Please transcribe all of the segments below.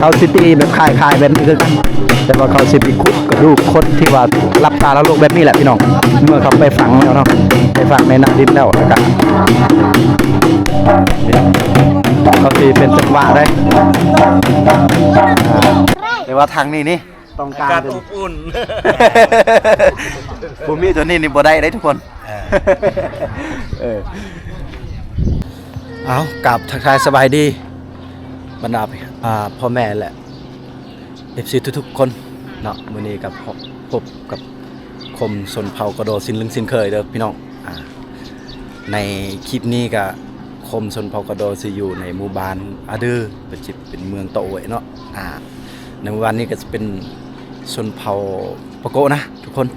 ເຂົາຊິຕີແບບຄ້າຍໆແບບນີ້ຄືກັນ ແຕ່ວ່າເຂົາຊິໄປຂຸດກະດູກຄົນທີ່ວ່າຫຼັບຕາລະໂລກແບບນີ້ແຫຼະພີ່ນ້ອງ. ເມື່ອເຂົາໄປຝັງແລ້ວເນາະ ໄປຝັງໃນໜ້າດິນແລ້ວ ແລ້ວກະເຂົາຊິເປັນຈັງຫວະໄດ້. ແຕ່ວ່າທາງນີ້ນີ້ ຕ້ອງການ ອາກາດອົບອຸ່ນ ບໍ່ມີຕົວນີ້ນີ້ບໍ່ໄດ້ເດ້ທຸກຄົນ. ເອີ ເອົາ ກາບທັກທາຍສະບາຍດີ ບັນດາ ອ່າ ພໍ່ແມ່ ແລະ ເອັຟຊີ ທຸກໆຄົນເນາະ. ມື້ນີ້ກໍພົບກັບຄົມຊົນເຜົ່າກະໂດ ເຊັ່ນເຄີຍເດີພີ່ນ້ອງ. ອ່າ ໃນຄລິບນີ້ກະຄົມຊົນເຜົ່າກະໂດຊິຢູ່ໃນໝູ່ບ້ານອາດື ເປັນ ຊິເປັນເມືອງຕະໂອຍເນາະ. ອ່າ ໃນໝູ່ບ້ານນີ້ກະຊິເປັນຊົນເຜົ່າປະໂກະນະທຸກຄົນ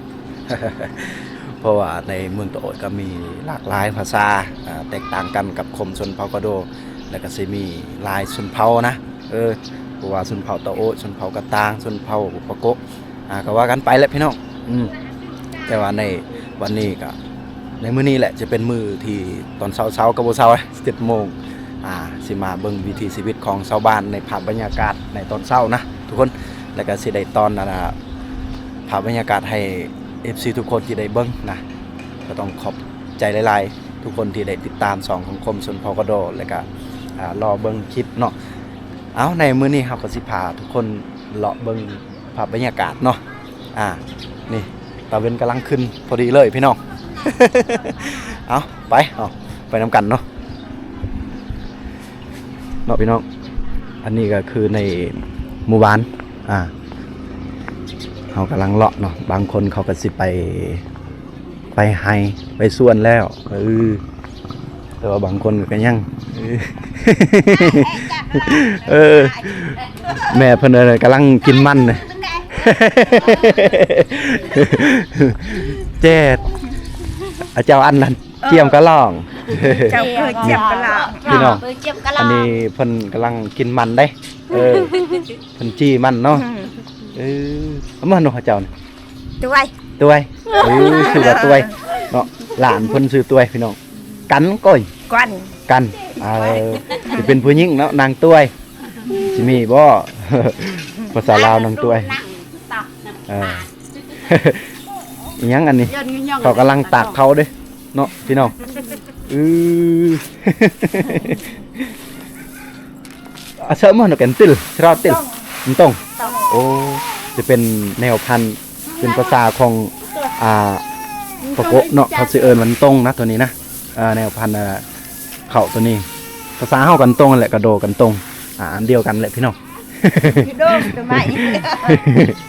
ເພາະວ່າໃນເມືອງຕະໂອຍກະມີຫຼາກຫຼາຍພາສາ ອ່າ ແຕກຕ່າງກັນກັບຄົມຊົນເຜົ່າກະໂດ ແລ້ວກະຊິມີຫຼາຍຊົນເຜົ່ານະ. ເອີ ບໍ່ວ່າຊົນເຜົ່າຕະໂອຍ ຊົນເຜົ່າກະຕ່າງ ຊົນເຜົ່າປະໂກະ ອ່າ ກໍວ່າກັນໄປແຫຼະພີ່ນ້ອງ. ອືມ ແຕ່ວ່າໃນວັນນີ້ກໍ ໃນມື້ນີ້ແຫຼະ ຈະເປັນມື້ທີ່ຕອນເຊົ້າໆ ກໍບໍ່ເຊົ້າ ເຈັດໂມງ ອ່າ ຊິມາເບິ່ງວິຖີຊີວິດຂອງຊາວບ້ານໃນພາບບັນຍາກາດໃນຕອນເຊົ້ານະທຸກຄົນ. ແລ້ວກໍຊິໄດ້ຕອນ ອັນນ່າ ພາບບັນຍາກາດໃຫ້ເອັຟຊີທຸກຄົນທີ່ໄດ້ເບິ່ງນະ. ກໍຕ້ອງຂອບໃຈຫຼາຍໆ ທຸກຄົນທີ່ໄດ້ຕິດຕາມຊ່ອງຂອງຄົມຊົນເຜົ່າກະໂດ ແລ້ວກໍ ອ່າ ລໍເບິ່ງຄລິບເນາະ. ເອົາ ໃນມື້ນີ້ເຮົາກໍຊິພາທຸກຄົນເລາະເບິ່ງ ພາບບັນຍາກາດເນາະ. ອ່າ ນີ້ ຕາເວັນກຳລັງຂຶ້ນພໍດີເລີຍພີ່ນ້ອງ. ເອົາ ໄປ ເອົາ ໄປນຳກັນເນາະ ເນາະພີ່ນ້ອງ. ອັນນີ້ກໍຄືໃນໝູ່ບ້ານ ອ່າ ເຮົາກຳລັງເລາະເນາະ. ບາງຄົນເຂົາກໍຊິໄປ ໄປໄຮ່ໄປສວນແລ້ວ ເອີ ແຕ່ວ່າບາງຄົນກໍຍັງ ເອີ ເອີ ແມ່ເພິ່ນກຳລັງກິນມັນ ແຈດ ອາ ເຈົ້າອັນນັ້ນ ຈຽມກະລ່ອງ ເຈົ້າເກີດຈຽມກະລ່ອງ ພີ່ນ້ອງ. ອັນນີ້ເພິ່ນກຳລັງກິນມັນເດ້ ເອີ ເພິ່ນຈີ່ມັນເນາະ. ເອີ ເອົາມາເນາະ ເຈົ້ານີ້ ຕວຍ ຕວຍ ເອີ ຊື່ວ່າຕວຍເນາະ. ຫຼານເພິ່ນຊື່ຕວຍພີ່ນ້ອງ. ກັນ ກ້ອຍ ກັນ ກັນ ເອີ ຊິເປັນຜູ້ຍິງເນາະ ນາງຕວຍ ຊິມີບໍ່ ພາສາລາວນາງຕວຍ. ເອີ ອີຫຍັງອັນນີ້ ເຂົາກຳລັງຕາກເຂົ້າເດ້ເນາະພີ່ນ້ອງ. ອື ອາ ເສີມເນາະ ກັນຕິລ ສະເລາະຕິລ ມັນຕົງ ໂອ້ ຈະເປັນແນວພັນ ເປັນພາສາຂອງ ອ່າ ປະໂກະເນາະ ເຂົາຊິເອີ້ນມັນຕົງນະ ໂຕນີ້ນະ. ອ່າ ແນວພັນ ອ່າ ເຂົ້າໂຕນີ້ ພາສາເຮົາກັນຕົງຫັ້ນແຫຼະ ກະໂດກັນຕົງ ອ່າ ອັນດຽວກັນແຫຼະພີ່ນ້ອງ. ໂດ ໂຕໃໝ່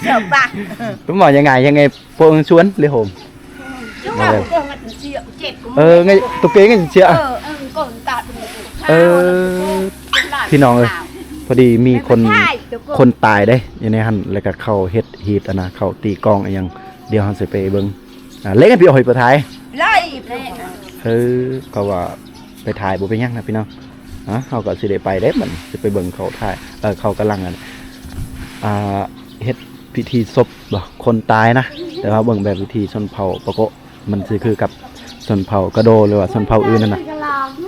ເຈົ້າປະ ເປັນໝໍຍັງໄງ ຍັງໄງ ໂປງຊວນເລີຍໂຮມ. ເອີ ໄງ ໂຕເກໄງເຊຍ ເອີ ເອີ ພີ່ນ້ອງເອີຍ ພໍດີມີຄົນ ຄົນຕາຍເດ້ຢູ່ໃນຫັ້ນ ແລ້ວກໍເຂົາເຮັດຮີດ ອັນນ່າ ເຂົາຕີກ້ອງອີ່ຫຍັງ ດຽວເຮົາຊິໄປເບິ່ງ. ອ່າ ເລກໃຫ້ພີ່ອ້ອຍໄປຖ່າຍ ເອີ ເຂົາວ່າໄປຖ່າຍບໍ່ເປັນຫຍັງນະພີ່ນ້ອງ. ອ່າ ເຮົາກໍຊິໄດ້ໄປເດ້ ມັນຊິໄປເບິ່ງເຂົາຖ່າຍ ເອີ ເຂົາກຳລັງ ອ່າ ເຮັດພິທີສົບບໍ່ ຄົນຕາຍນະ. ແຕ່ວ່າເບິ່ງແບບວິຖີຊົນເຜົ່າປະໂກະ ມັນຊິຄືກັບຊົນເຜົ່າກະໂດ ຫຼືວ່າຊົນເຜົ່າອື່ນນັ້ນນະ.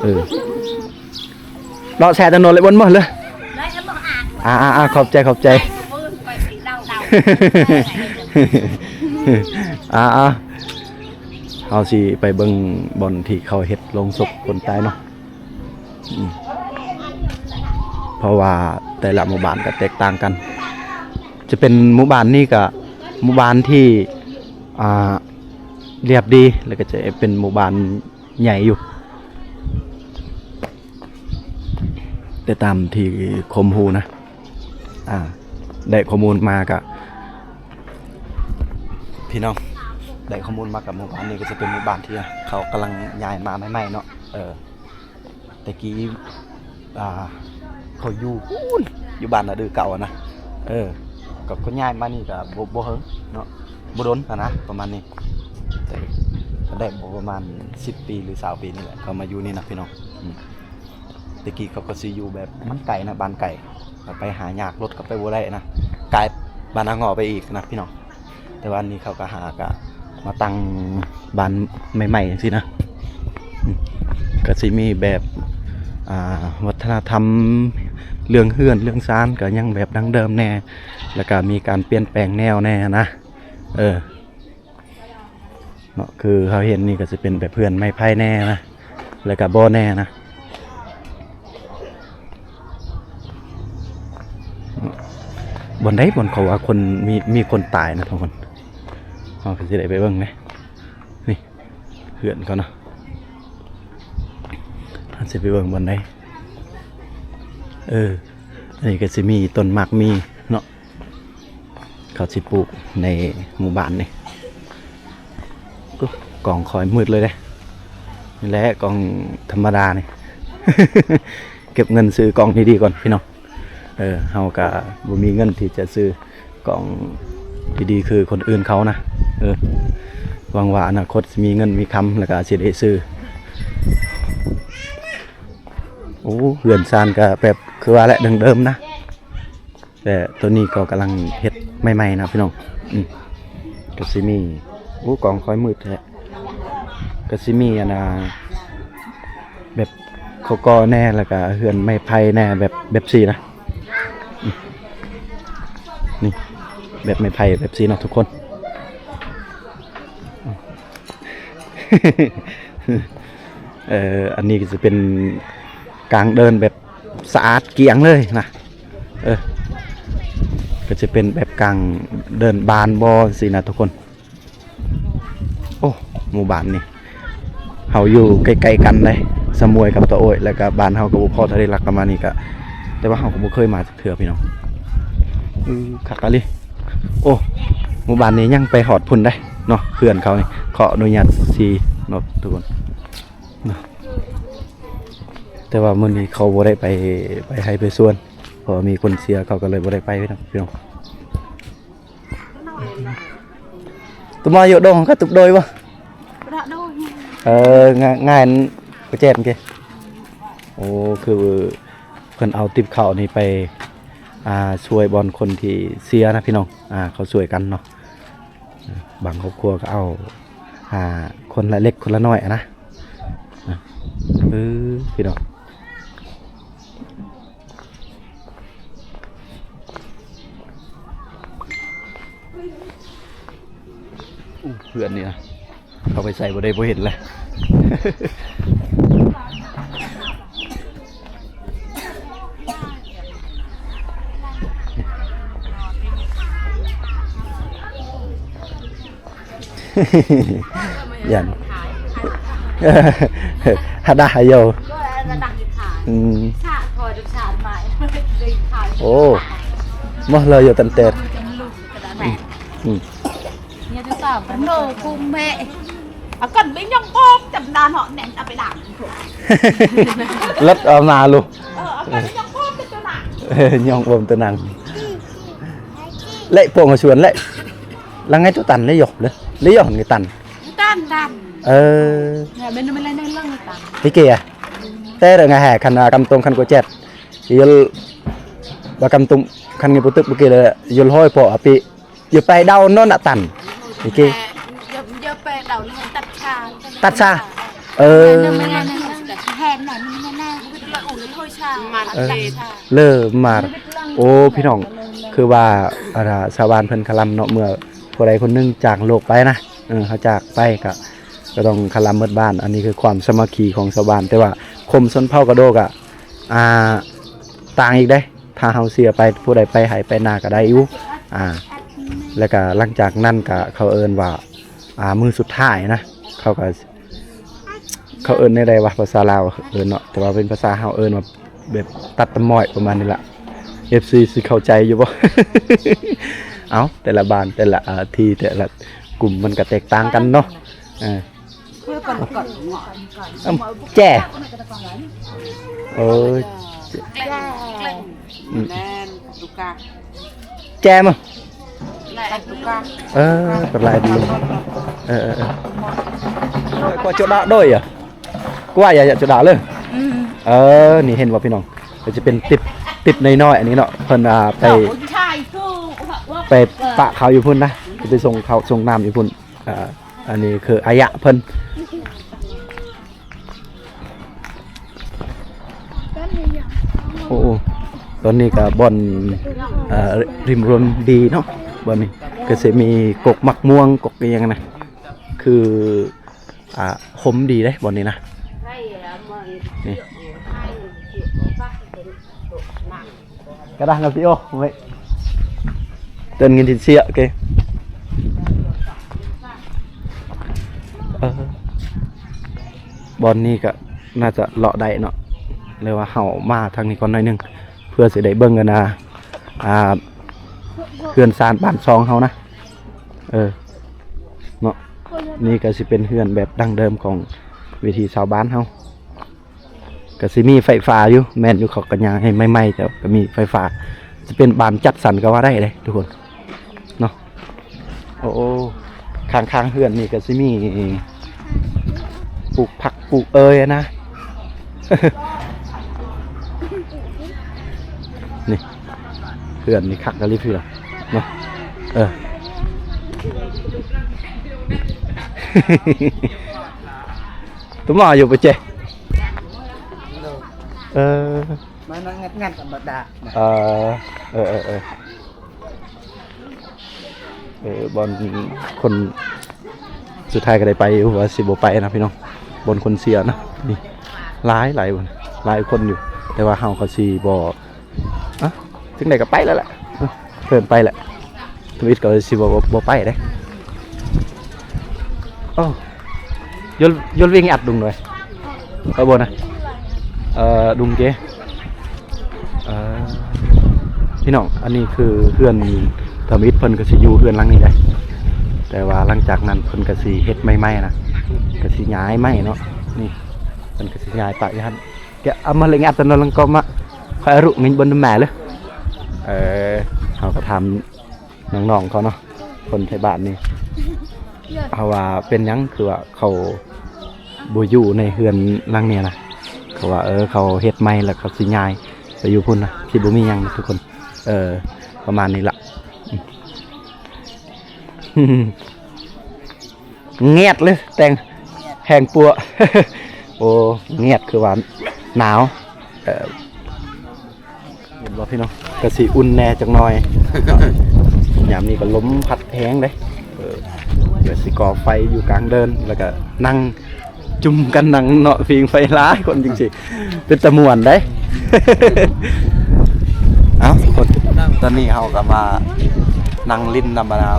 ເອີ ເລາະແຊະຖະໜົນເລີຍ ບົນມາເລີຍ. ອ່າໆໆ ຂອບໃຈ ຂອບໃຈ. ອ່າໆ ເຮົາຊິໄປເບິ່ງບ່ອນທີ່ເຂົາເຮັດໂລງສົບຄົນຕາຍເນາະ. ອືມ ເພາະວ່າແຕ່ລະໝູ່ບ້ານກໍແຕກຕ່າງກັນ. ຈະເປັນໝູ່ບ້ານນີ້ກໍໝູ່ບ້ານທີ່ ອ່າ ລຽບດີ ແລ້ວກໍຈະເປັນໝູ່ບ້ານໃຫຍ່ຢູ່ ແຕ່ຕາມທີ່ຄວາມຮູ້ນະ. ອ່າ ໄດ້ຂໍ້ມູນມາກະ ພີ່ນ້ອງ ໄດ້ຂໍ້ມູນມາກະ ໝູ່ບ້ານນີ້ກໍຈະເປັນໝູ່ບ້ານທີ່ເຂົາກຳລັງຍ້າຍມາໃໝ່ໆເນາະ. ເອີ ແຕ່ກີ້ ອ່າ ເຂົາຢູ່ພຸ້ນ ຢູ່ບ້ານນາດືເກົ່າຫັ້ນນະ. ເອີ ກໍ ກໍຍ້າຍມານີ້ກໍບໍ່ ບໍ່ເຫິງເນາະ ບໍ່ດົນຫັ້ນນະ ປະມານນີ້. ແຕ່ກໍໄດ້ບໍ່ປະມານສິບປີ ຫຼື ຊາວປີນີ້ແຫຼະ ເຂົາມາຢູ່ນີ້ນະ ພີ່ນ້ອງ. ອືມ ແຕ່ກີ້ເຂົາກໍຊິຢູ່ແບບມັນໄກນະ ບ້ານໄກ ໄປຫາຍາກ ລົດກໍໄປບໍ່ໄດ້ນະ ກາຍບ້ານນາງໍ້ໄປອີກນະ ພີ່ນ້ອງ. ແຕ່ວ່າອັນນີ້ເຂົາກໍຫາກະມາຕັ້ງບ້ານໃໝ່ໆ ຈັ່ງຊີ້ນະ. ອືມ ກໍຊິມີແບບ ອ່າ ວັດທະນະທຳ ເລື່ອງເຮືອນເລື່ອງຊານກໍຍັງແບບດັ້ງເດີມແດ່ ແລ້ວກໍມີການປ່ຽນແປງແນວແດ່ນະ. ເອີ ເນາະ ຄືເຮົາເຫັນນີ້ກໍຊິເປັນແບບເຮືອນໄມ້ໄຜ່ແດ່ນະ ແລ້ວກໍບໍ່ແດ່ນະ. ບ່ອນໃດບ່ອນເຂົາວ່າຄົນ ມີ ມີຄົນຕາຍນະທຸກຄົນ ເຮົາກໍຊິໄດ້ໄປເບິ່ງເດ້. ນີ້ເຮືອນເຂົາເນາະ ເຮົາຊິໄປເບິ່ງບ່ອນໃດ. ເອີ ອັນນີ້ກໍຊິມີຕົ້ນໝາກມີເນາະ ເຂົາຊິປູກໃນໝູ່ບ້ານນີ້. ໂອ້ ກອງຄອຍມືດເລີຍເດ້. ນີ້ແຫຼະກອງທຳມະດານີ້ ເກັບເງິນຊື້ກອງດີໆກ່ອນພີ່ນ້ອງ. ເອີ ເຮົາກະບໍ່ມີເງິນທີ່ຈະຊື້ກອງດີໆຄືຄົນອື່ນເຂົານະ. ເອີ ຫວັງວ່າອະນາຄົດຊິມີເງິນມີຄຳ ແລ້ວກະຊິໄດ້ຊື້. ໂອ້ ເຮືອນຊານກະແບບຄືວ່າແຫຼະ ດັ້ງເດີມນະ. ແຕ່ໂຕນີ້ກໍກຳລັງເຮັດໃໝ່ໆນະພີ່ນ້ອງ. ອືມ ກໍຊິມີ ໂອ້ ກອງຄອຍມືດແທ້. ກໍຊິມີອັນນ່າ ແບບເຂົາກໍ່ແດ່ ແລ້ວກໍເຮືອນໄມ້ໄຜ່ແດ່ ແບບ ແບບຊີ້ນະ. ອືມ ນີ້ ແບບໄມ້ໄຜ່ແບບຊີ້ເນາະທຸກຄົນ. ເອີ ອັນນີ້ກໍຈະເປັນກາງເດີ່ນແບບສະອາດກຽງເລີຍນະ. ເອີ ກໍຈະເປັນແບບກາງເດີ່ນບ້ານບໍ່ຊີ້ນະທຸກຄົນ. ໂອ້ ໝູ່ບ້ານນີ້ ເຮົາຢູ່ໃກ້ໆກັນເດ້ ສະໝວຍກັບຕາໂອ້ຍ ແລ້ວກະບ້ານເຮົາກໍບໍ່ພໍເທົ່າໃດ ຫຼັກປະມານນີ້ກະ ແຕ່ວ່າເຮົາກໍບໍ່ເຄີຍມາຈັກເທື່ອພີ່ນ້ອງ. ອື ຄັກອີ່ຫຼີ. ໂອ້ ໝູ່ບ້ານນີ້ຍັງໄປຮອດພຸ້ນເດ້ເນາະ ເຮືອນເຂົານີ້. ຂໍອະນຸຍາດຊີ້ເນາະທຸກຄົນເນາະ. ແຕ່ວ່າມື້ນີ້ເຂົາບໍ່ໄດ້ໄປ ໄປໄຮ່ໄປສວນ ເພາະວ່າມີຄົນເສຍ ເຂົາກໍເລີຍບໍ່ໄດ້ໄປເນາະພີ່ນ້ອງ. ຕຸມາໂຍດອງກະຕຸບໂດຍບໍ່? ເອີ ງານ ງານກະແຈນເກ. ໂອ້ ຄືເພິ່ນເອົາຕິບເຂົ້ານີ້ໄປ ອ່າ ຊ່ວຍບ່ອນຄົນທີ່ເສຍນະພີ່ນ້ອງ. ອ່າ ເຂົາຊ່ວຍກັນເນາະ. ບາງຄອບຄົວກໍເອົາ ອ່າ ຄົນລະເລັກຄົນລະນ້ອຍຫັ້ນນະ. ເອີ ພີ່ນ້ອງ. ອູ້ ເພື່ອນນີ້ນະ ເຂົ້າໄປໃສ່ບໍ່ໄດ້ ບໍ່ເຫັນແຫຼະ. ຢ້ານ ຮະດາຮະໂຍ. ອືມ ໂອ້ ມາເລີຍຢູ່ຕັນແຕດ. ອືມ ໂນ ກຸມແມ່ ອາກັນໄປຍ່ອງປ້ອມຈຳດາເນາະ ແໜ້ນເອົາໄປດ່າງ ລັດເອົາໜ້າລູກ. ເອີ ອາກັນໄປຍ່ອງປ້ອມຈຳດາ ເອີ ຍ່ອງປ້ອມຕະໜັງ. ແລະ ພວກເຮົາຊວນແລະ ລະໄງຕຸຕັນເລີຍຢອກເລີຍ ເລີຍຢອກນີ້ຕັນ ຕັນ ຕັນ. ເອີ ເປັນໄປແລ້ວໃນເລື່ອງຕັນ ອີເກອະ ແຕ່ລະໄງແຮ ຄັນວ່າກຳຕົງ ຄັນກວາແຈດ ຍົນວ່າກຳຕົງ ຄັນເງິນປຸຕຶກ ເມື່ອກີ້ເລີຍ ຍົນຮ້ອຍ ພໍອະປິ ຢູ່ໄປເດົາໂນນນະຕັນ ອີເກ ເອີ ຢູ່ ຢູ່ໄປເດົາ ຕັດຊາ ຕັດຊາ. ເອີ ແຮນນັ້ນ ເລີມາດ. ໂອ້ ພີ່ນ້ອງ ຄືວ່າ ອັນນ່າ ຊາວບ້ານເພິ່ນຄະລຳເນາະ ເມື່ອຜູ້ໃດຄົນໜຶ່ງຈາກໂລກໄປນະ ເອີ ເຮົາຈາກໄປກະ ກໍຕ້ອງຄະລຳໝົດບ້ານ. ອັນນີ້ຄືຄວາມສາມັກຄີຂອງຊາວບ້ານ ແຕ່ວ່າຄົມຊົນເຜົ່າກະໂດກະ ອ່າ ຕ່າງອີກເດ້. ຖ້າເຮົາເສຍໄປ ຜູ້ໃດໄປໄຮ່ໄປນາກະໄດ້ຢູ່ ອ່າ ແລ້ວກະຫຼັງຈາກນັ້ນກະ ເຂົາເອີ້ນວ່າ ອ່າ ມື້ສຸດທ້າຍນະ ເຂົາກະ ເຂົາເອີ້ນແນວໃດວະ ພາສາລາວເອີ້ນເນາະ ແຕ່ວ່າເປັນພາສາເຮົາເອີ້ນວ່າແບບຕັດຕະໝ້ອຍ ປະມານນີ້ລະ. ເອັຟຊີຊິເຂົ້າໃຈຢູ່ບໍ່? ເອົ້າ ແຕ່ລະບ້ານ ແຕ່ລະ ອ່າ ທີ່ ແຕ່ລະກຸ່ມມັນກະແຕກຕ່າງກັນເນາະ. ເອີ ແຈ ເອີ ແມ່ນ ຕຸກາ ແຈມາ ເອີ ກະຫຼາຍດີ. ເອີ ເອີ ເອີ ກວາຈະດາໂດຍອະ ກວາຢາຈະດາເລີຍ. ເອີ ນີ້ເຫັນບໍ່ພີ່ນ້ອງ ກໍຈະເປັນຕິບ ຕິບນ້ອຍໆ ອັນນີ້ເນາະ ເພິ່ນ ອ່າ ໄປ ໄປປະເຂົາຢູ່ພຸ້ນນະ ໄປສົ່ງເຂົ້າສົ່ງນ້ຳຢູ່ພຸ້ນ. ອ່າ ອັນນີ້ຄືອາຍະເພິ່ນ. ໂອ້ ໂອ້ ໄປ ຕອນນີ້ກໍບ່ອນ ເອີ ລິມລົມດີເນາະ. ບ່ອນນີ້ກໍຊິມີກົກໝາກມ່ວງ ກົກອີ່ຫຍັງນະ ຄື ອ່າ ຫົມດີເດ້ບ່ອນນີ້ນະ. ນີ້ ກະດາງກັບຊິໂອ ເວີ້ຍ ເຕີນເງິນຊິເສຍ ໂອເຄ. ເອີ ບ່ອນນີ້ກໍໜ້າຈະເລາະໄດ້ເນາະ ຫຼືວ່າເຮົາມາທາງນີ້ກ່ອນໜ້ອຍໜຶ່ງ ເພື່ອຊິໄດ້ເບິ່ງກັນນະ ອ່າ ເຮືອນຊານບ້ານຊ່ອງເຮົານະ. ເອີ ເນາະ ນີ້ກໍຊິເປັນເຮືອນແບບດັ້ງເດີມຂອງວິຖີຊາວບ້ານເຮົາ. ກໍຊິມີໄຟຟ້າຢູ່ ແມ່ນຢູ່ ເຂົາກໍຍັງໃຫ້ໃໝ່ໆ ແຕ່ກໍມີໄຟຟ້າ ຈະເປັນບ້ານຈັດສັນກໍວ່າໄດ້ເດ້ທຸກຄົນເນາະ. ໂອ້ ຂ້າງໆເຮືອນນີ້ກໍຊິມີປູກຜັກປູກເອີຍນະ. ນີ້ ເຮືອນນີ້ຄັກອີ່ຫຼີເນາະ ເນາະ. ເອີ ຕົວມາຢູ່ປະເຈ ເອີ ມານັ່ງງັດໆ ທຳມະດາ. ເອີ ເອີ ເອີ ເອີ ເອີ ບ່ອນຄົນ ສຸດທ້າຍກໍໄດ້ໄປຢູ່ ວ່າຊິບໍ່ໄປນະພີ່ນ້ອງ. ບ່ອນຄົນເສຍນະ ນີ້ ຫຼາຍໆ ບ່ອນ ຫຼາຍຄົນຢູ່ ແຕ່ວ່າເຮົາກໍຊິບໍ່ ອະ ຈັ່ງໃດກໍໄປແລ້ວແຫຼະ ເອີ ເພິ່ນໄປແຫຼະ. ທຳອິດກໍຊິບໍ່ ບໍ່ໄປເດ້. ໂອ້ ຢົນ ຢົນວິງອັດດຸງດ້ວຍ ເອີ ບໍ່ນະ ເອີ ດຸງເກ ເອີ ພີ່ນ້ອງ ອັນນີ້ຄືເຮືອນ ທຳອິດເພິ່ນກໍຊິຢູ່ເຮືອນຫຼັງນີ້ແຫຼະ ແຕ່ວ່າຫຼັງຈາກນັ້ນເພິ່ນກໍຊິເຮັດໃໝ່ໆນະ ກໍຊິຍ້າຍໃໝ່ເນາະ. ນີ້ ເພິ່ນກໍຊິຍ້າຍປະຢູ່ຫັ້ນ. ກະອາມາເລັງອັດຕະນອນລັງກໍມາ ຄອຍອາລຸມິນບົນແມ່ເລີ. ເອີ ເຮົາກໍຖາມນ້ອງໆເຂົາເນາະ ຄົນໄທບ້ານນີ້ ເຮົາວ່າເປັນຫຍັງຄືວ່າເຂົາບໍ່ຢູ່ໃນເຮືອນຫຼັງນີ້ນະ. ເຂົາວ່າ ເອີ ເຂົາເຮັດໃໝ່ແລ້ວເຂົາຊິຍ້າຍໄປຢູ່ພຸ້ນນະ ຊິບໍ່ມີຫຍັງທຸກຄົນ. ເອີ ປະມານນີ້ລະ. ແງດເລີຍ ແຕ່ງແຮງປົວ. ໂອ້ ແງດ ຄືວ່າໜາວ. ເອີ ເຫັນບໍ່ພີ່ນ້ອງ ກະຊິອຸ່ນແດ່ຈັກໜ່ອຍ. ຍາມນີ້ກໍລົມພັດແຮງເດ້. ເອີ ກະຊິກໍ່ໄຟຢູ່ກາງເດີ່ນ ແລ້ວກະນັ່ງ ຈຸ່ມກັນນັ່ງເນາະ ຜິງໄຟຫຼາຍຄົນຈັ່ງຊີ້ ເປັນຕາມ່ວນເດ້. ເອົ້າ ຕອນນີ້ເຮົາກໍມານັ່ງຫຼິ້ນນຳບັນດາ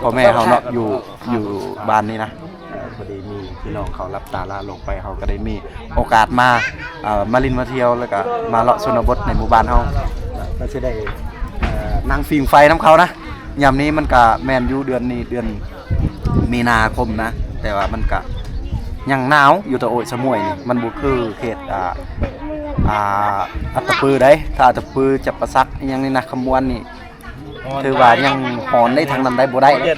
ພໍ່ແມ່ເຮົາເນາະ ຢູ່ ຢູ່ບ້ານນີ້ນະ. ເອີ ພໍດີມີພີ່ນ້ອງເຂົາລັບຕາລາໂລກໄປ ເຮົາກໍໄດ້ມີໂອກາດມາ ເອີ ມາຫຼິ້ນມາທ່ຽວ ແລ້ວກໍມາເລາະຊົນນະບົດໃນໝູ່ບ້ານເຮົາ ກໍຊິໄດ້ ເອີ ນັ່ງຜິງໄຟນຳເຂົານະ. ຍາມນີ້ມັນກະແມ່ນຢູ່ເດືອນນີ້ ເດືອນມີນາຄົມນະ ແຕ່ວ່າມັນກະຍັງໜາວຢູ່ຕະໂອ້ຍສະໝວຍນີ້ ມັນບໍ່ຄືເຂດ ອ່າ ອ່າ ອັດຕະປືໃດ໋. ຖ້າອັດຕະປື ຈຳປາສັກ ອີ່ຫຍັງນີ້ນະ ຄຳມ່ວນນີ້ ຖືວ່າຍັງຮ້ອນໄດ້ ທາງນັ້ນໄດ້ບໍ່ໄດ້ເດ້.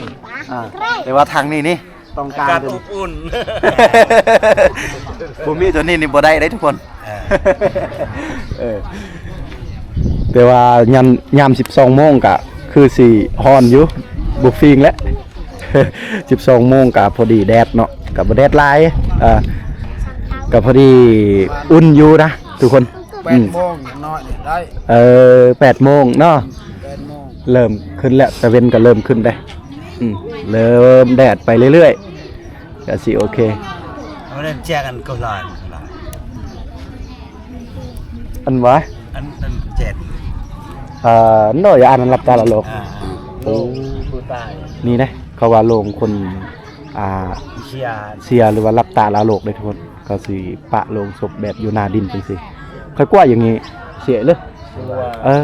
ອ່າ ແຕ່ວ່າທາງນີ້ນີ້ຕ້ອງການ ອາກາດອົບອຸ່ນ ບໍ່ມີຕົວນີ້ນີ້ບໍ່ໄດ້ເດ້ທຸກຄົນ. ເອີ ເອີ ແຕ່ວ່າຍາມ ຍາມສິບສອງໂມງກະຄືຊິຮ້ອນຢູ່ ບໍ່ຟິງແຫຼະ. ສິບສອງໂມງກະພໍດີແດດເນາະ ກະບໍ່ແດດຫຼາຍ ເອີ ກະພໍດີອຸ່ນຢູ່ນະທຸກຄົນ. ແປດໂມງຢ່າງນ້ອຍນີ້ໄດ້ ເອີ ແປດໂມງເນາະ ແປດໂມງເລີ່ມຂຶ້ນແລ້ວ ຕາເວັນກະເລີ່ມຂຶ້ນເດ້. ອືມ ເລີ່ມແດດໄປເລື້ອຍໆ ກະຊິໂອເຄ. ເອົາເລື່ອງແຈກອັນເກົາຫຼາຍ ອັນຫວາ ອັນ ອັນແຈກ ເອີ ໂນ ຢ່າອ່ານ ຫຼັບຕາລາໂລກ. ອ່າ ໂອ້ ນີ້ເດ້ ເຂົາວ່າໂລງຄົນ ອ່າ ເສຍ ເສຍ ຫຼືວ່າຫຼັບຕາລາໂລກເດ້ທຸກຄົນ. ເຂົາຊິປະໂລງສົບແບບຢູ່ໜ້າດິນຈັ່ງຊີ້. ຂ້ອຍກວ່າຢ່າງນີ້ເສຍເລີຍ. ເອີ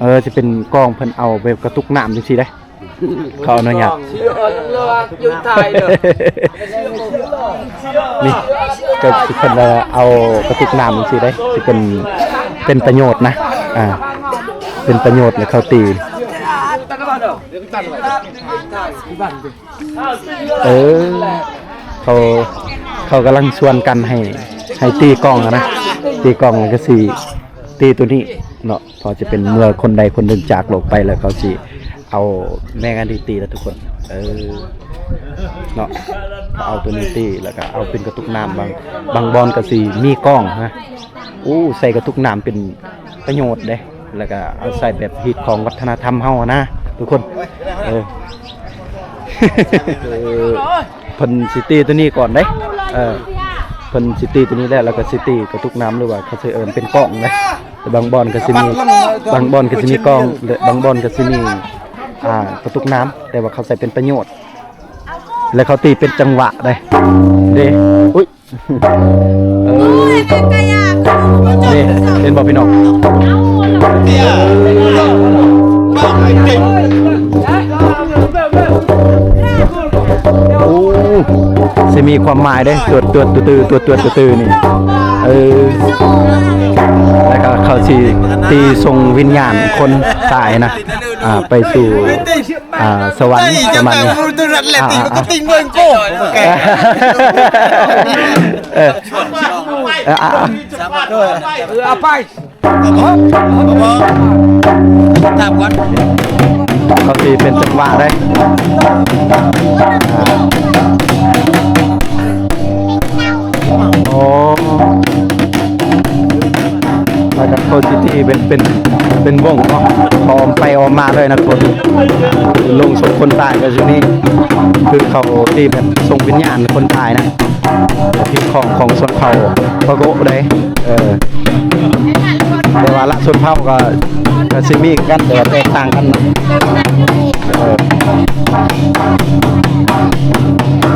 ເອີ ຊິເປັນກອງເພິ່ນເອົາໄປກະຕຸກນ້ຳຈັ່ງຊີ້ເດ້. ເຂົາອະນຸຍາດ ນີ້ ກໍຊິເພິ່ນເອົາກະຕຸກນ້ຳຈັ່ງຊີ້ເດ້ ຊິເປັນ ເປັນປະໂຫຍດນະ. ອ່າ ເປັນປະໂຫຍດ ແລ້ວເຂົາຕີ ເອີ ເຂົາ ເຂົາກຳລັງຊວນກັນໃຫ້ ໃຫ້ຕີກ້ອງນະ ຕີກ້ອງ ແລ້ວກໍຊິຕີໂຕນີ້ເນາະ. ເພາະຈະເປັນເມື່ອຄົນໃດຄົນໜຶ່ງຈາກໂລກໄປ ແລ້ວເຂົາຊິເອົາແມງອັນນີ້ຕີລະທຸກຄົນ. ເອີ ເນາະ ເອົາໂຕນີ້ຕີ ແລ້ວກໍເອົາເປັນກະຕຸກນ້ຳ. ບາງ ບາງບ່ອນກໍຊິມີກ້ອງນະ. ໂອ້ ໃສ່ກະຕຸກນ້ຳເປັນ ປະໂຫຍດເດ້ ແລ້ວກະເອົາໃສ່ແບບຮີດຄອງວັດທະນະທຳເຮົານະທຸກຄົນ. ເອີ ເພິ່ນຊິຕີຕົວນີ້ກ່ອນເດ້ ເອີ ເພິ່ນຊິຕີຕົວນີ້ແລ້ວ ແລ້ວກະຊິຕີກະຕຸກນ້ຳ ຫຼືວ່າເຂົາຊິເອີ້ນເປັນກ້ອງເດ້. ແຕ່ບາງບ່ອນກະຊິມີ ບາງບ່ອນກະຊິມີກ້ອງ ແລະ ບາງບ່ອນກະຊິມີ ອ່າ ກະຕຸກນ້ຳ ແຕ່ວ່າເຂົາໃສ່ເປັນປະໂຫຍດ ແລະ ເຂົາຕີເປັນຈັງຫວະເດ້ ເດ້ ອຸ້ຍ ເອີ ນີ້ ເຫັນບໍ່ພີ່ນ້ອງ? ໂອ້ ຊິມີຄວາມໝາຍເດ້ ຕວດ ຕວດ ຕື້ ຕວດ ຕວດ ຕື້ ນີ້ ເອີ ແລ້ວກໍເຂົາຊິຕີສົ່ງວິນຍານຄົນຕາຍນະ ອ່າ ໄປສູ່ ອ່າ ສະຫວັນປະມານນີ້ ອ່າ ອ່າ ອ່າ ເອີ ເອີ ອ່າ ອ່າ ຕາມກ່ອນ ເຂົາຊິເປັນຈັງຫວະເດ້ ອ່າ ໂອ້ ແລ້ວກໍເຂົາຊິຕີເປັນ ເປັນ ເປັນວົງເນາະ ອ້ອມໄປອ້ອມມາເລີຍນະທຸກຄົນ ໂລງສົບຄົນຕາຍກໍຊິມີ ຄືເຂົາຕີແບບສົ່ງວິນຍານຄົນຕາຍນະ ທີ່ຂອງ ຂອງຊົນເຜົ່າປາໂກະເດ້ ເອີ ແຕ່ວ່າລະຊົນເຜົ່າກໍ ກໍຊິມີຄືກັນ ແຕ່ວ່າແຕກຕ່າງກັນເນາະ ເອີ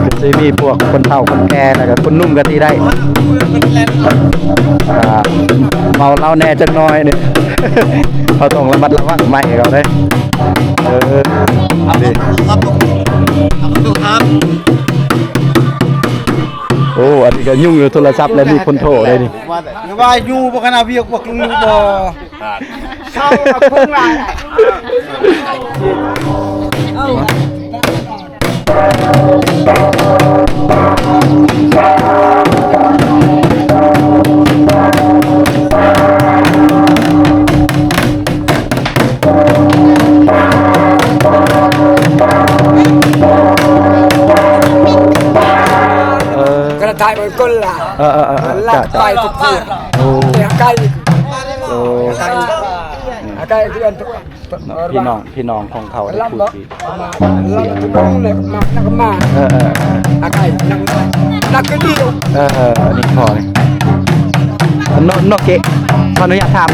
ກໍຊິມີພວກຄົນເຖົ້າຄົນແກ່ ແລ້ວກໍຄົນໜຸ່ມກໍຕີໄດ້ ອ່າ ເມົາເຫຼົ້າແດ່ຈັກໜ້ອຍນີ້ ເຮົາຕ້ອງລະມັດລະວັງໄມ້ເຂົາເດ້ ເອີ ນີ້ ໂອ້ ອັນນີ້ກໍຫຍຸ້ງຢູ່ໂທລະສັບ ແລ້ວມີຄົນໂທໄດ້ນີ້ ວ່າຢູ່ບໍ່ຄະນະວຽກພວກລຸງຢູ່ບໍ່? ເຊົາເອົາເພິ່ງຫຼາຍ. ເອີ ກະໄດ້ໄປກ່ອນລະ ເອີ ເອີ ເອີ ເອີ ລະ ຈະ ຈະ ໄປທຸກເທື່ອ ໂອ້ ແຕ່ໄກ ໂອ້ ໄກ ໄກເພື່ອນ ເນາະ ພີ່ນ້ອງ ພີ່ນ້ອງຂອງເຂົາ ລຳ ຜູ້ທີ່ ລຳ ເສຍ ລຳ ເອີ ເອີ ອາໄກ ນັກ ນັກກິນດີ ເອີ ເອີ ອັນນີ້ພໍ່ນີ້ ໂນ ໂນເກະ ຂໍອະນຸຍາດຖາມ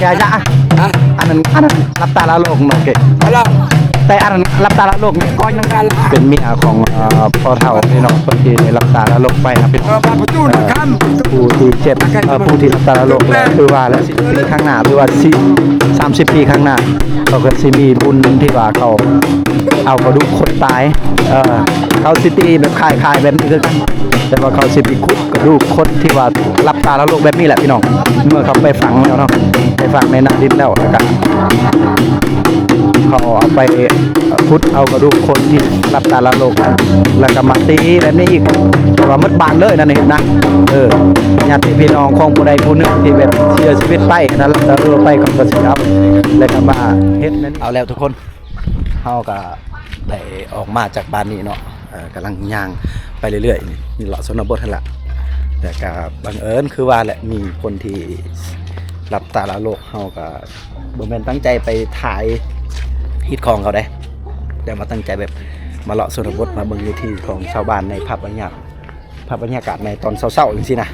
ຢາ ຢາ ຮະ ອັນນັ້ນ ອັນນັ້ນ ຫຼັບຕາລະໂລກ ໂນເກະ ແຕ່ອັນນັ້ນ ຫຼັບຕາລະໂລກ ເປັນເມຍຂອງ ເອີ ພໍ່ເຖົ້າ ພີ່ນ້ອງ ເພິ່ນທີ່ໄດ້ຫຼັບຕາລະໂລກໄປນະ ເປັນ ເອີ ຜູ້ທີ່ເຈັບ ເອີ ຜູ້ທີ່ຫຼັບຕາລະໂລກ ຄືວ່າແລ້ວ ສິບປີຂ້າງໜ້າ ຫຼືວ່າ ສາມສິບປີຂ້າງໜ້າ ເຂົາກໍຊິມີບຸນທີ່ວ່າເຂົາເອົາກະດູກຄົນຕາຍ ເອີ ເຂົາຊິຕີແບບຄ້າຍໆແບບນີ້ຄືກັນ ແຕ່ວ່າເຂົາຊິໄປຂຸດກະດູກຄົນທີ່ວ່າຫຼັບຕາລະໂລກແບບນີ້ແຫຼະພີ່ນ້ອງ ເມື່ອເຂົາໄປຝັງແລ້ວເນາະ ໄປຝັງໃນໜ້າດິນແລ້ວ ແລ້ວກະເຂົາເອົາໄປຂຸດເອົາກະດູກຄົນທີ່ຫຼັບຕາລະໂລກ ແລ້ວກະມາຕີແບບນີ້ອີກ ແຕ່ວ່າໝົດບ້ານເລີຍນັ້ນເຮັດນະ ເອີ ຍາດຕິພີ່ນ້ອງຂອງຜູ້ໃດຜູ້ໜຶ່ງທີ່ແບບເສຍຊີວິດໄປນະ ແລ້ວກະເອີໄປເຂົາກະຊິເອົາ ແລ້ວກະມາເຮັດແນວນີ້ ເອົາແລ້ວທຸກຄົນ ເຮົາກະໄດ້ອອກມາຈາກບ້ານນີ້ເນາະ ເອີ ກຳລັງຍ່າງໄປເລື້ອຍໆ ນີ້ເລາະຊົນນະບົດຫັ້ນລະ ແລ້ວກະບັງເອີນຄືວ່າແຫຼະ ມີຄົນທີ່ຫຼັບຕາລະໂລກ ເຮົາກະບໍ່ແມ່ນຕັ້ງໃຈໄປຖ່າຍຮີດຄອງເຂົາເດ້ ແຕ່ວ່າຕັ້ງໃຈແບບມາເລາະຊົນນະບົດ ມາເບິ່ງວິຖີຂອງຊາວບ້ານໃນພາບບັນຍາ ພາບບັນຍາກາດໃນຕອນເຊົ້າໆ ຈັ່ງຊີ້ນະ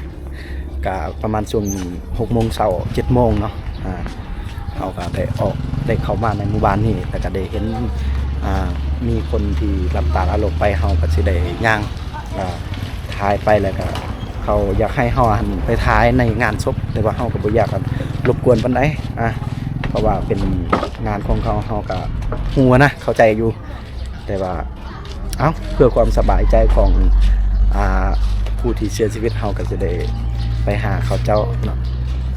ກະປະມານຊ່ວງຫົກໂມງເຊົ້າ ເຈັດໂມງເນາະ ອ່າ ເຮົາກະໄດ້ອອກ ໄດ້ເຂົ້າມາໃນໝູ່ບ້ານນີ້ ແລ້ວກະໄດ້ເຫັນ ອ່າ ມີຄົນທີ່ຫຼັບຕາລະໂລກໄປ ເຮົາກະຊິໄດ້ຍ່າງ ອ່າ ຖ່າຍໄປ ແລ້ວກະເຂົາຢາກໃຫ້ເຮົາຫັ້ນໄປຖ່າຍໃນງານສົບ ແຕ່ວ່າເຮົາກະບໍ່ຢາກ ອ່າ ລົບກວນປານໃດ ອ່າ ເພາະວ່າເປັນງານຂອງເຂົາ ເຮົາກະຮູ້ນະ ເຂົ້າໃຈຢູ່ ແຕ່ວ່າ ເອົ້າ ເພື່ອຄວາມສະບາຍໃຈຂອງ ອ່າ ຜູ້ທີ່ເສຍຊີວິດ ເຮົາກະຊິໄດ້ໄປຫາເຂົາເຈົ້າເນາະ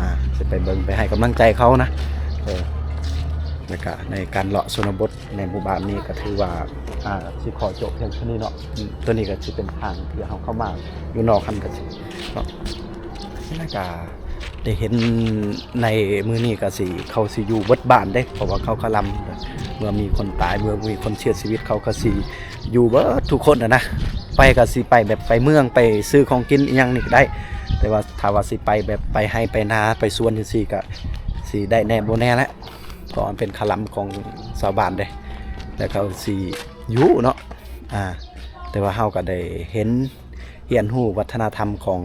ອ່າ ຊິໄປເບິ່ງ ໄປໃຫ້ກຳລັງໃຈເຂົານະ ເອີ ແລ້ວກະໃນການເລາະຊົນນະບົດໃນໝູ່ບ້ານນີ້ກະຖືວ່າ ອ່າ ຊິຂໍຈົບພຽງເທົ່ານີ້ເນາະ ໂຕນີ້ກະຊິເປັນທາງທີ່ເຮົາເຂົ້າມາຢູ່ນອກຫັ້ນກະຊິເນາະ ແລ້ວກະ ໄດ້ເຫັນໃນມື້ນີ້ກະຊິ ເຂົາຊິຢູ່ເບິດບ້ານເດ້ ເພາະວ່າເຂົາຄະລຳ ເມື່ອມີຄົນຕາຍ ເມື່ອມີຄົນເສຍຊີວິດ ເຂົາກະຊິຢູ່ເບິດທຸກຄົນຫັ້ນນະ ໄປກະຊິໄປແບບໄປເມືອງ ໄປຊື້ຂອງກິນອີ່ຫຍັງນີ້ກະໄດ້ ແຕ່ວ່າຖ້າວ່າຊິໄປແບບໄປໄຮ່ໄປນາ ໄປສວນຈັ່ງຊີ້ກະ ຊິໄດ້ແດ່ບໍ່ແນ່ແຫຼະ ເພາະມັນເປັນຄາລຳຂອງຊາວບ້ານເດ້ ແລ້ວເຂົາຊິຢູ່ເນາະ ອ່າ ແຕ່ວ່າເຮົາກໍໄດ້ເຫັນ ຮຽນຮູ້ວັດທະນະທຳຂອງ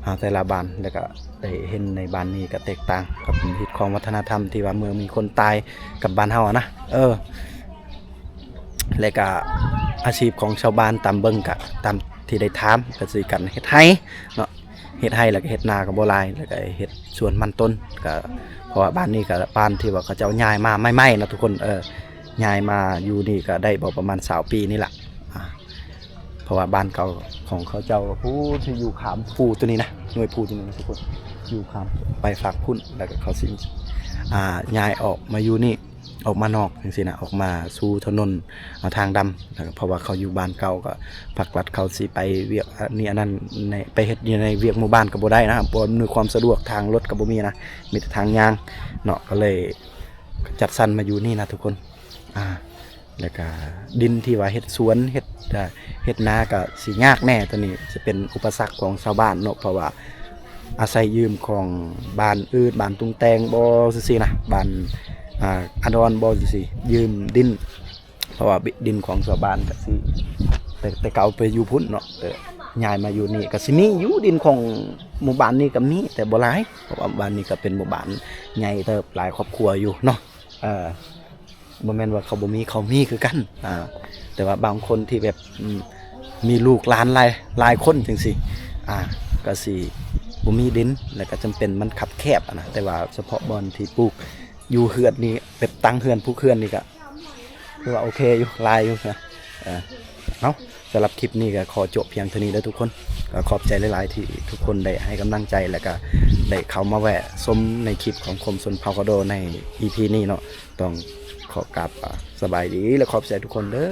ອ່າ ແຕ່ລະບ້ານ ແລ້ວກໍໄດ້ເຫັນໃນບ້ານນີ້ກໍແຕກຕ່າງກັບຮີດຄອງວັດທະນະທຳທີ່ວ່າເມື່ອມີຄົນຕາຍກັບບ້ານເຮົານະ ເອີ ແລະກະອາຊີບຂອງຊາວບ້ານຕາມເບິ່ງກະຕາມທີ່ໄດ້ຖາມ ກະຊິການເຮັດໄຮ່ເນາະ ເຮັດໄຮ່ ແລ້ວກະເຮັດນາກະບໍ່ຫຼາຍ ແລ້ວກະເຮັດສວນມັນຕົ້ນ ກະ ເພາະວ່າບ້ານນີ້ກະບ້ານທີ່ວ່າເຂົາເຈົ້າຍ້າຍມາໃໝ່ໆນະທຸກຄົນ ເອີ ຍ້າຍມາຢູ່ນີ້ກະໄດ້ບໍ່ປະມານຊາວປີນີ້ລະ ອ່າ ເພາະວ່າບ້ານເກົ່າຂອງເຂົາເຈົ້າ ຜູ້ທີ່ຢູ່ຂ້າມພູໂຕນີ້ນະ ໜ່ວຍພູໂຕນີ້ນະທຸກຄົນ ຢູ່ຂ້າມໄປຟາກພຸ້ນ ແລ້ວກະເຂົາຊິ ອ່າ ຍ້າຍອອກມາຢູ່ນີ້ ອອກມານອກຈັ່ງຊີ້ນະ ອອກມາສູ່ຖະໜົນ ອ່າ ທາງດຳ ແລ້ວກະເພາະວ່າເຂົາຢູ່ບ້ານເກົ່າ ກໍພາກລັດເຂົາຊິໄປວຽກອັນນີ້ອັນນັ້ນ ໃນ ໄປເຮັດຢູ່ໃນວຽກໝູ່ບ້ານກໍບໍ່ໄດ້ນະ ບໍ່ອຳນວຍຄວາມສະດວກ ທາງລົດກໍບໍ່ມີນະ ມີແຕ່ທາງຍ່າງເນາະ ກໍເລີຍຈັດສັນມາຢູ່ນີ້ນະທຸກຄົນ ອ່າ ແລ້ວກະດິນທີ່ວ່າເຮັດສວນ ເຮັດ ເຮັດນາກະຊິຍາກແດ່ ໂຕນີ້ຈະເປັນອຸປະສັກຂອງຊາວບ້ານເນາະ ເພາະວ່າອາໄສຢືມຂອງບ້ານອື່ນ ບ້ານຕຸງແຕງບໍຈັ່ງຊີ້ນະ ບ້ານ ອ່າ ອາດອນບໍຈັ່ງຊີ້ ຢືມດິນ ເພາະວ່າດິນຂອງຊາວບ້ານກະຊິ ແຕ່ ແຕ່ເກົ່າໄປຢູ່ພຸ້ນເນາະ ເອີ ຍ້າຍມາຢູ່ນີ້ກະຊິມີຢູ່ ດິນຂອງໝູ່ບ້ານນີ້ກະມີ ແຕ່ບໍ່ຫຼາຍ ເພາະວ່າບ້ານນີ້ກະເປັນໝູ່ບ້ານໃຫຍ່ເຕີບ ຫຼາຍຄອບຄົວຢູ່ເນາະ ເອີ ບໍ່ແມ່ນວ່າເຂົາບໍ່ມີ ເຂົາມີຄືກັນ ອ່າ ແຕ່ວ່າບາງຄົນທີ່ແບບ ອືມ ມີລູກຫຼານຫຼາຍ ຫຼາຍຄົນຈັ່ງຊີ້ ອ່າ ກະຊິບໍ່ມີດິນ ແລ້ວກະຈຳເປັນມັນຄັບແຄບຫັ້ນນະ ແຕ່ວ່າສະເພາະບ່ອນທີ່ປູກຢູ່ເຮືອນນີ້ ແບບຕັ້ງເຮືອນ ປູກເຮືອນນີ້ກະ ຖືວ່າໂອເຄຢູ່ ຫຼາຍຢູ່ນະ ເອີ ເອົາ ສຳລັບຄລິບນີ້ກະຂໍຈົບພຽງເທົ່ານີ້ເດີທຸກຄົນ ກະຂອບໃຈຫຼາຍໆທີ່ທຸກຄົນໄດ້ໃຫ້ກຳລັງໃຈ ແລ້ວກະໄດ້ເຂົ້າມາແວະຊົມໃນຄລິບຂອງຄົມຊົນເຜົ່າກະໂດໃນອີພີນີ້ເນາະ ຕ້ອງຂໍກາບ ອ່າ ສະບາຍດີ ແລະ ຂອບໃຈທຸກຄົນເດີ.